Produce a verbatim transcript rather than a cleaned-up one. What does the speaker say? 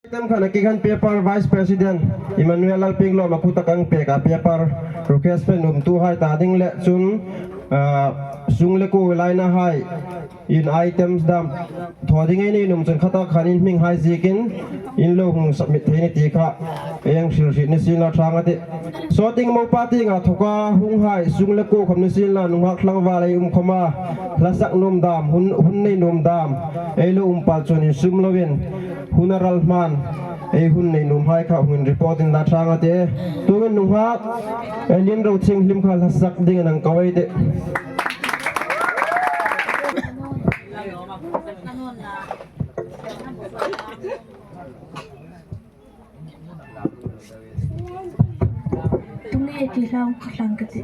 Item khan a ki khan paper Vice President Emmanuel Lalpiklawma kuta kan pek a paper request pe nuomtuhai ta ding le chun, ah, sung le kuo lainahai in items dam thaw ding ei ni nuom chun khata khan in hminghai ziekin in lo hung submit thei ni ti kha ei hang hril hriet ni sien la ṭhang a tih. Sawtding mopa tienga thoka hunghai sung le kuo khawm ni sien la nunghak tlangval ei um khawma hla sak nuom dam, hun, hun nei nuom dam ei lo um pal chun insum loin hun a ral hman ei hun nei nuomhai kha hung inreport inla ṭhang a tih. Tuhin nunghak Elin Rothienghlim kha hla sak dingin an ko ei tih. Tunge ti hlau ka hlang ka ti.